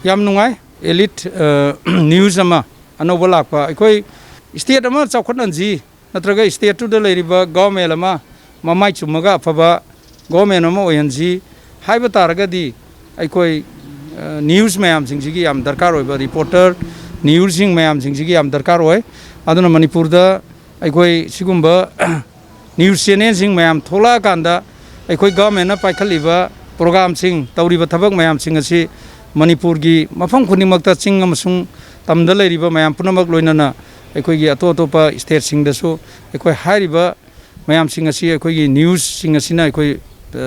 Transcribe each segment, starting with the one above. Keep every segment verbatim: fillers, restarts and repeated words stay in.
ꯌꯥꯝ ꯅꯨꯡꯉꯥꯏ꯫ Elite news ꯑꯃ ꯑꯅꯧꯕ ꯂꯥꯛꯄ꯫ ꯑꯩꯈꯣꯏ state ꯑꯃ ꯆꯥꯎꯈꯠꯍꯟꯁꯤ, ꯅꯠꯇ꯭ꯔꯒ stateꯇꯨꯗ ꯂꯩꯔꯤꯕ government ꯑꯃ ꯃꯃꯥꯏ ꯆꯨꯝꯃꯒ ꯑꯐꯕ government ꯑꯃ ꯑꯣꯏꯍꯟꯁꯤ ꯍꯥꯏꯕ ꯇꯥꯔꯒꯗꯤ, ꯑꯩꯈꯣꯏ news ꯃꯌꯥꯝꯁꯤꯡꯁꯤꯒꯤ ꯌꯥꯝ ꯗꯔꯀꯥꯔ ꯑꯣꯏꯕ, reporter, newsꯁꯤꯡ ꯃꯌꯥꯝꯁꯤꯡꯁꯤꯒꯤ ꯌꯥꯝ ꯗꯔꯀꯥꯔ ꯑꯣꯏ꯫ ꯑꯗꯨꯅ ꯃꯅꯤꯄꯨꯔꯗ ꯑꯩꯈꯣꯏ ꯁꯤꯒꯨꯝꯕ news channelꯁꯤꯡ ꯃꯌꯥꯝ ꯊꯣꯛꯂꯛꯑꯀꯥꯟꯗ, ꯑꯩꯈꯣꯏ governmentꯅ ꯄꯥꯏꯈꯠꯂꯤꯕ programꯁꯤꯡ, ꯇꯧꯔꯤꯕ ꯊꯕꯛ ꯃꯌꯥꯝꯁꯤꯡ ꯑꯁꯤ ꯃꯅꯤꯄꯨꯔꯒꯤ ꯃꯐꯝ ꯈꯨꯗꯤꯡꯃꯛꯇ, ꯆꯤꯡ ꯑꯃꯁꯨꯡ ꯇꯝꯗ ꯂꯩꯔꯤꯕ ꯃꯌꯥꯝ ꯄꯨꯝꯅꯃꯛ, ꯂꯣꯏꯅꯅ ꯑꯩꯈꯣꯏꯒꯤ ꯑꯇꯣꯞ ꯑꯇꯣꯞꯄ stateꯁꯤꯡꯗꯁꯨ ꯑꯩꯈꯣꯏ ꯍꯥꯏꯔꯤꯕ ꯃꯌꯥꯝꯁꯤꯡ ꯑꯁꯤ, ꯑꯩꯈꯣꯏꯒꯤ newsꯁꯤꯡ ꯑꯁꯤꯅ ꯑꯩꯈꯣꯏ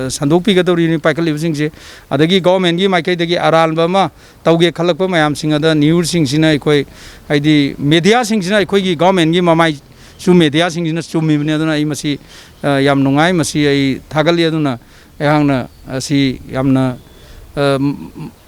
ꯁꯟꯗꯣꯛꯄꯤꯒꯗꯧꯔꯤꯅꯤ, ꯄꯥꯏꯈꯠꯂꯤꯕꯁꯤꯡꯁꯦ꯫ ꯑꯗꯒꯤ governmentꯀꯤ ꯃꯥꯏꯀꯩꯗꯒꯤ ꯑꯔꯥꯟꯕ ꯑꯃ ꯇꯧꯒꯦ ꯈꯜꯂꯛꯄ ꯃꯌꯥꯝꯁꯤꯡ ꯑꯗ newsꯁꯤꯡꯁꯤꯅ ꯑꯩꯈꯣꯏ, ꯍꯥꯏꯗꯤ mediaꯁꯤꯡꯁꯤꯅ ꯑꯩꯈꯣꯏꯒꯤ governmentꯀꯤ ꯃꯃꯥꯏꯁꯨ mediaꯁꯤꯡꯁꯤꯅ ꯆꯨꯝꯃꯤꯕꯅꯤ꯫ ꯑꯗꯨꯅ ꯑꯩ ꯃꯁꯤ ꯌꯥꯝ ꯅꯨꯡꯉꯥꯏ, ꯃꯁꯤ ꯑꯩ ꯊꯥꯒꯠꯂꯤ꯫ ꯑꯗꯨꯅ ꯑꯩꯍꯥꯛꯅ ꯑꯁꯤ ꯌꯥꯝꯅ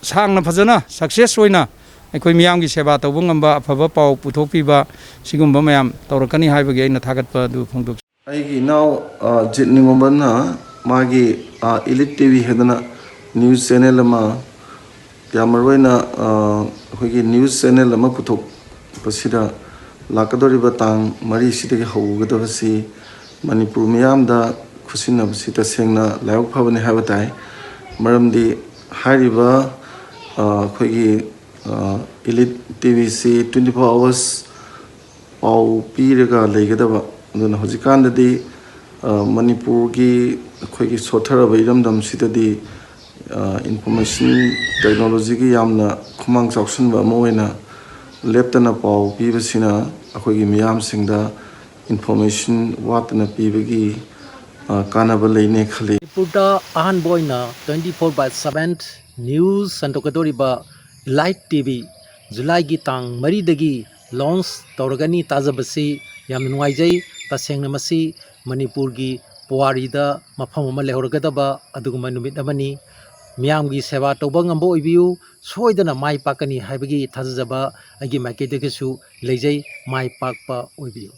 ꯁꯥꯡꯅ ꯐꯖꯅ success ꯑꯣꯏꯅ ꯑꯩꯈꯣꯏ ꯃꯤꯌꯥꯝꯒꯤ ꯁꯦꯕꯥ ꯇꯧꯕ ꯉꯝꯕ, ꯑꯐꯕ ꯄꯥꯎ ꯄꯨꯊꯣꯛꯄꯤꯕ, ꯁꯤꯒꯨꯝꯕ ꯃꯌꯥꯝ ꯇꯧꯔꯛꯀꯅꯤ ꯍꯥꯏꯕꯒꯤ ꯑꯩꯅ ꯊꯥꯒꯠꯄ ꯑꯗꯨ ꯐꯣꯡꯗꯣꯛꯆꯩ꯫ ꯑꯩꯒꯤ ꯏꯅꯥꯎ, ꯑ, ꯖꯤꯠ ꯅꯤꯉꯣꯝꯕꯝꯅ ꯃꯥꯒꯤ, ꯑ, Elite TV ꯍꯥꯏꯗꯅ news channel ꯑꯃ, ꯌꯥꯝ ꯃꯔꯨꯑꯣꯏꯅ, ꯑ, ꯑꯩꯈꯣꯏꯒꯤ news channel ꯑꯃ ꯄꯨꯊꯣꯛꯄꯁꯤꯗ ꯂꯥꯛꯀꯗꯧꯔꯤꯕ ꯇꯥꯡ ꯃꯔꯤꯁꯤꯗꯒꯤ ꯍꯧꯒꯗꯕꯁꯤ ꯃꯅꯤꯄꯨꯔ ꯃꯤꯌꯥꯝꯗ ꯈꯨꯠꯁꯤꯟꯅꯕꯁꯤ ꯇꯁꯦꯡꯅ ꯂꯥꯏꯕꯛ ꯐꯕꯅꯤ ꯍꯥꯏꯕ ꯇꯥꯏ꯫ ꯃꯔꯝꯗꯤ ꯍꯥꯏꯔꯤꯕ, ꯑ, ꯑꯩꯈꯣꯏꯒꯤ, ꯑ, Elite TVꯁꯤ twenty four hours ꯄꯥꯎ ꯄꯤꯔꯒ ꯂꯩꯒꯗꯕ꯫ ꯑꯗꯨꯅ ꯍꯧꯖꯤꯛꯀꯥꯟꯗꯗꯤ, ꯑ, ꯃꯅꯤꯄꯨꯔꯒꯤ ꯑꯩꯈꯣꯏꯒꯤ ꯁꯣꯠꯊꯔꯕ ꯏꯔꯝꯗꯝꯁꯤꯗꯗꯤ, ꯑ, information technologyꯒꯤ ꯌꯥꯝꯅ ꯈꯨꯃꯥꯡ ꯆꯥꯎꯁꯤꯟꯕ ꯑꯃ ꯑꯣꯏꯅ ꯂꯦꯞꯇꯅ ꯄꯥꯎ ꯄꯤꯕꯁꯤꯅ ꯑꯩꯈꯣꯏꯒꯤ ꯃꯤꯌꯥꯝꯁꯤꯡꯗ information ꯋꯥꯠꯇꯅ ꯄꯤꯕꯒꯤ, ꯑ, ꯀꯥꯟꯅꯕ ꯂꯩꯅꯦ ꯈꯜꯂꯤ꯫ ꯃꯅꯤꯄꯨꯔꯗ ꯑꯍꯥꯟꯕ ꯑꯣꯏꯅ twenty four by seven news ꯁꯟꯗꯣꯛꯀꯗꯧꯔꯤꯕ Elite TV Julyꯒꯤ ꯇꯥꯡ ꯃꯔꯤꯗꯒꯤ launch ꯇꯧꯔꯒꯅꯤ ꯇꯥꯖꯕꯁꯤ ꯌꯥꯝꯅ ꯅꯨꯡꯉꯥꯏꯖꯩ꯫ ꯇꯁꯦꯡꯅ ꯃꯁꯤ ꯃꯅꯤꯄꯨꯔꯒꯤ ꯄꯨꯋꯥꯔꯤꯗ ꯃꯐꯝ ꯑꯃ ꯂꯩꯍꯧꯔꯒꯗꯕ ꯑꯗꯨꯒꯨꯝꯕ ꯅꯨꯃꯤꯠ ꯑꯃꯅꯤ꯫ ꯃꯤꯌꯥꯝꯒꯤ ꯁꯦꯕꯥ ꯇꯧꯕ ꯉꯝꯕ ꯑꯣꯏꯕꯤꯌꯨ, ꯁꯣꯏꯗꯅ ꯃꯥꯏ ꯄꯥꯛꯀꯅꯤ ꯍꯥꯏꯕꯒꯤ ꯊꯥꯖꯖꯕ ꯑꯩꯒꯤ ꯃꯥꯏꯀꯩꯗꯒꯤꯁꯨ ꯂꯩꯖꯩ꯫ ꯃꯥꯏ ꯄꯥꯛꯄ ꯑꯣꯏꯕꯤꯌꯨ꯫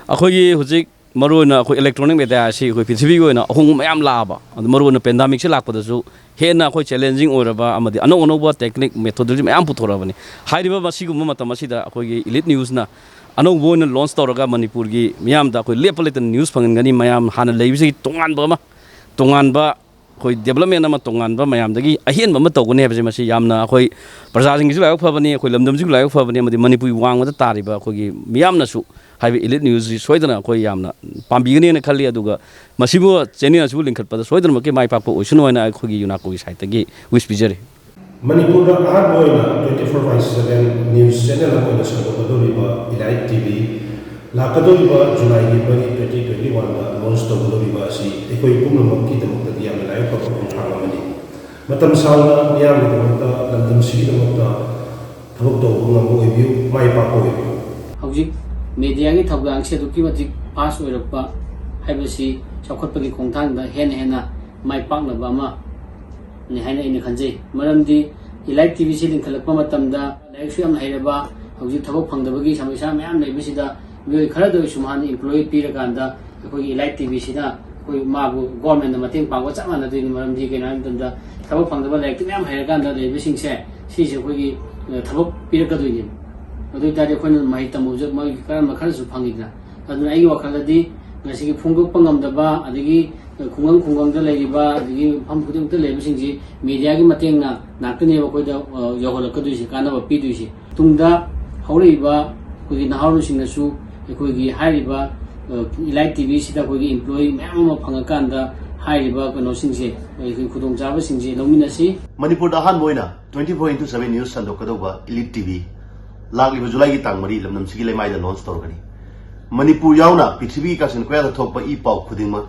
ꯑꯩꯈꯣꯏꯒꯤ ꯍꯧꯖꯤꯛ ꯃꯔꯨꯑꯣꯏꯅ ꯑꯩꯈꯣꯏ electronic media ꯑꯁꯤ ꯑꯩꯈꯣꯏ ꯄ꯭ꯔꯤꯊꯤꯕꯤꯒꯤ ꯑꯣꯏꯅ ꯑꯍꯣꯡꯕ ꯃꯌꯥꯝ ꯂꯥꯛꯑꯕ, ꯑꯗꯨ ꯃꯔꯨꯑꯣꯏꯅ pandemicꯁꯤ ꯂꯥꯛꯄꯗꯁꯨ ꯍꯦꯟꯅ ꯑꯩꯈꯣꯏ challenging ꯑꯣꯏꯔꯕ ꯑꯃꯗꯤ ꯑꯅꯧ ꯑꯅꯧꯕ technique, methodology ꯃꯌꯥꯝ ꯄꯨꯊꯣꯔꯛꯑꯕꯅꯤ꯫ ꯍꯥꯏꯔꯤꯕ ꯃꯁꯤꯒꯨꯝꯕ ꯃꯇꯝ ꯑꯁꯤꯗ ꯑꯩꯈꯣꯏꯒꯤ Elite Newsꯅ ꯑꯅꯧꯕ ꯑꯣꯏꯅ launch ꯇꯧꯔꯒ ꯃꯅꯤꯄꯨꯔꯒꯤ ꯃꯤꯌꯥꯝꯗ ꯑꯩꯈꯣꯏ ꯂꯦꯞꯄ ꯂꯩꯇꯅ news ꯐꯪꯍꯟꯒꯅꯤ꯫ ꯃꯌꯥꯝ ꯍꯥꯟꯅ ꯂꯩꯕꯁꯤꯒꯤ ꯇꯣꯉꯥꯟꯕ ꯑꯃ, ꯇꯣꯉꯥꯟꯕ ꯑꯩꯈꯣꯏ development ꯑꯃ, ꯇꯣꯉꯥꯟꯕ ꯃꯌꯥꯝꯗꯒꯤ ꯑꯍꯦꯟꯕ ꯑꯃ ꯇꯧꯒꯅꯤ ꯍꯥꯏꯕꯁꯦ ꯃꯁꯤ ꯌꯥꯝꯅ ꯑꯩꯈꯣꯏ ꯄ꯭ꯔꯖꯥꯁꯤꯡꯒꯤꯁꯨ ꯂꯥꯏꯕꯛ ꯐꯕꯅꯤ, ꯑꯩꯈꯣꯏ ꯂꯝꯗꯝꯁꯤꯁꯨ ꯂꯥꯏꯕꯛ ꯐꯕꯅꯤ, ꯑꯃꯗꯤ ꯃꯅꯤꯄꯨꯔꯒꯤ ꯋꯥꯡꯃꯗ ꯇꯥꯔꯤꯕ ꯑꯩꯈꯣꯏꯒꯤ ꯃꯤꯌꯥꯝꯅꯁꯨ ꯍꯥꯏꯕ Elite Newsꯁꯤ ꯁꯣꯏꯗꯅ ꯑꯩꯈꯣꯏ ꯌꯥꯝꯅ ꯄꯥꯝꯕꯤꯒꯅꯦꯅ ꯈꯜꯂꯤ꯫ ꯑꯗꯨꯒ ꯃꯁꯤꯕꯨ channel ꯑꯁꯤꯕꯨ ꯂꯤꯡꯈꯠꯄꯗ ꯁꯣꯏꯗꯅꯃꯛꯀꯤ ꯃꯥꯏ ꯄꯥꯛꯄ ꯑꯣꯏꯁꯅꯨ ꯍꯥꯏꯅ ꯑꯩꯈꯣꯏꯒꯤ UNACOꯒꯤ sideꯇꯒꯤ wish ꯄꯤꯖꯔꯤ꯫ ꯃꯅꯤꯄꯨꯔꯗ ꯑꯍꯥꯟꯕ ꯑꯣꯏꯅ twenty four by seven news channel ꯑꯃ ꯑꯣꯏꯅ ꯁꯟꯗꯣꯛꯀꯗꯧꯔꯤꯕ Elite TV ꯂꯥꯛꯀꯗꯧꯔꯤꯕ ꯖꯨꯂꯥꯏꯒꯤ ꯃꯔꯤ, twenty twenty oneꯗ launch ꯇꯧꯒꯗꯧꯔꯤꯕ ꯑꯁꯤ ꯑꯩꯈꯣꯏ ꯄꯨꯝꯅꯃꯛꯀꯤꯗꯃꯛꯇꯗꯤ ꯌꯥꯝꯅ ꯂꯥꯏꯕꯛ ꯐꯕ ꯈꯣꯡꯊꯥꯡ ꯑꯃꯅꯤ꯫ ꯃꯇꯝ ꯁꯥꯡꯅ ꯃꯤꯌꯥꯝꯒꯤꯗꯃꯛꯇ, ꯂꯝꯗꯝꯁꯤꯒꯤꯗꯃꯛꯇ ꯊꯕꯛ ꯇꯧꯕ ꯉꯝꯕ ꯑꯣꯏꯕꯤꯌꯨ, ꯃꯥꯏ ꯄꯥꯛꯄ ꯑꯣꯏꯕꯤꯌꯨ꯫ ꯍꯧꯖꯤꯛ mediaꯒꯤ ꯊꯧꯗꯥꯡꯁꯤ ꯑꯗꯨꯛꯀꯤ ꯃꯇꯤꯛ fast ꯑꯣꯏꯔꯛꯄ ꯍꯥꯏꯕꯁꯤ ꯆꯥꯎꯈꯠꯄꯒꯤ ꯈꯣꯡꯊꯥꯡꯗ ꯍꯦꯟꯅ ꯍꯦꯟꯅ ꯃꯥꯏ ꯄꯥꯛꯅꯕ ꯑꯃꯅꯤ ꯍꯥꯏꯅ ꯑꯩꯅ ꯈꯟꯖꯩ꯫ ꯃꯔꯝꯗꯤ Elite TVꯁꯤ ꯂꯤꯡꯈꯠꯂꯛꯄ ꯃꯇꯝꯗ ꯂꯥꯏꯔꯤꯛꯁꯨ ꯌꯥꯝꯅ ꯍꯩꯔꯕ, ꯍꯧꯖꯤꯛ ꯊꯕꯛ ꯐꯪꯗꯕꯒꯤ ꯁꯃꯁ꯭ꯌꯥ ꯃꯌꯥꯝ ꯂꯩꯕꯁꯤꯗ ꯃꯤꯑꯣꯏ ꯈꯔꯗ ꯑꯣꯏꯔꯁꯨ ꯃꯍꯥꯛꯅ employ ꯄꯤꯔꯀꯥꯟꯗ ꯑꯩꯈꯣꯏꯒꯤ Elite TVꯁꯤꯅ ꯑꯩꯈꯣꯏ ꯃꯥꯕꯨ governmentꯅ ꯃꯇꯦꯡ ꯄꯥꯡꯕ ꯆꯞ ꯃꯥꯟꯅꯗꯣꯏꯅꯤ꯫ ꯃꯔꯝꯗꯤ ꯀꯩꯅꯣ ꯍꯥꯏꯕ ꯃꯇꯝꯗ ꯊꯕꯛ ꯐꯪꯗꯕ, ꯂꯥꯏꯔꯤꯛꯇꯤ ꯃꯌꯥꯝ ꯍꯩꯔꯀꯥꯟꯗ ꯂꯩꯕꯁꯤꯡꯁꯦ ꯁꯤꯁꯦ ꯑꯩꯈꯣꯏꯒꯤ, ꯑ, ꯊꯕꯛ ꯄꯤꯔꯛꯀꯗꯣꯏꯅꯦꯕ꯫ ꯑꯗꯨ ꯑꯣꯏꯇꯥꯔꯗꯤ ꯑꯩꯈꯣꯏꯅ ꯃꯍꯩ ꯇꯝꯕꯁꯨ ꯃꯣꯏꯒꯤ ꯀꯔꯝꯕ ꯈꯔꯁꯨ ꯐꯪꯉꯤꯗꯅ꯫ ꯑꯗꯨꯅ ꯑꯩꯒꯤ ꯋꯥꯈꯜꯗꯗꯤ ꯉꯁꯤꯒꯤ ꯐꯣꯡꯗꯣꯛꯄ ꯉꯝꯗꯕ, ꯑꯗꯒꯤ ꯈꯨꯡꯒꯪ ꯈꯨꯡꯒꯪꯗ ꯂꯩꯔꯤꯕ, ꯑꯗꯒꯤ ꯃꯐꯝ ꯈꯨꯗꯤꯡꯃꯛꯇ ꯂꯩꯔꯤꯕꯁꯤꯡꯁꯤ mediaꯒꯤ ꯃꯇꯦꯡꯅ ꯉꯥꯛꯇꯅꯦꯕ ꯑꯩꯈꯣꯏꯗ, ꯑ, ꯌꯧꯍꯜꯂꯛꯀꯗꯣꯏꯁꯦ, ꯀꯥꯟꯅꯕ ꯄꯤꯗꯣꯏꯁꯦ꯫ ꯇꯨꯡꯗ ꯍꯧꯔꯛꯏꯕ ꯑꯩꯈꯣꯏꯒꯤ ꯅꯍꯥꯔꯣꯜꯁꯤꯡꯅꯁꯨ ꯑꯩꯈꯣꯏꯒꯤ ꯍꯥꯏꯔꯤꯕ, ꯑ, Elite TVꯁꯤꯗ ꯑꯩꯈꯣꯏꯒꯤ employ ꯃꯌꯥꯝ ꯑꯃ ꯐꯪꯉꯀꯥꯟꯗ ꯍꯥꯏꯔꯤꯕ ꯀꯩꯅꯣꯁꯤꯡꯁꯦ, ꯑꯩꯈꯣꯏꯒꯤ ꯈꯨꯗꯣꯡꯆꯥꯕꯁꯤꯡꯁꯦ ꯂꯧꯃꯤꯟꯅꯁꯤ꯫ ꯃꯅꯤꯄꯨꯔꯗ ꯑꯍꯥꯟꯕ ꯑꯣꯏꯅ twenty four into seven news ꯁꯟꯗꯣꯛꯀꯗꯧꯕ Elite TV ꯂꯥꯛꯂꯤꯕ ꯖꯨꯂꯥꯏꯒꯤ ꯇꯥꯡ ꯃꯔꯤ ꯂꯝꯗꯝꯁꯤꯒꯤ ꯂꯩꯃꯥꯏꯗ launch ꯇꯧꯔꯒꯅꯤ꯫ ꯃꯅꯤꯄꯨꯔ ꯌꯥꯎꯅ ꯄ꯭ꯔꯤꯊꯤꯕꯤꯒꯤ ꯀꯥꯆꯤꯟ ꯀꯣꯌꯥꯗ ꯊꯣꯛꯄ ꯏ ꯄꯥꯎ ꯈꯨꯗꯤꯡꯃꯛ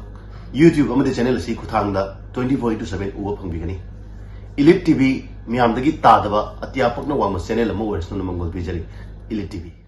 YouTube ꯑꯃꯗꯤ channel ꯑꯁꯤꯒꯤ ꯈꯨꯠꯊꯥꯡꯗ twenty four into seven ꯎꯕ ꯐꯪꯕꯤꯒꯅꯤ꯫ Elite TV, ꯃꯤꯌꯥꯝꯗꯒꯤ ꯇꯥꯗꯕ ꯑꯇꯤꯌꯥ ꯄꯛꯅ ꯋꯥꯡꯕ channel ꯑꯃ ꯑꯣꯏꯔꯁꯅꯨꯅ ꯃꯪꯒꯣꯜ ꯄꯤꯖꯔꯤ꯫ Elite TV꯫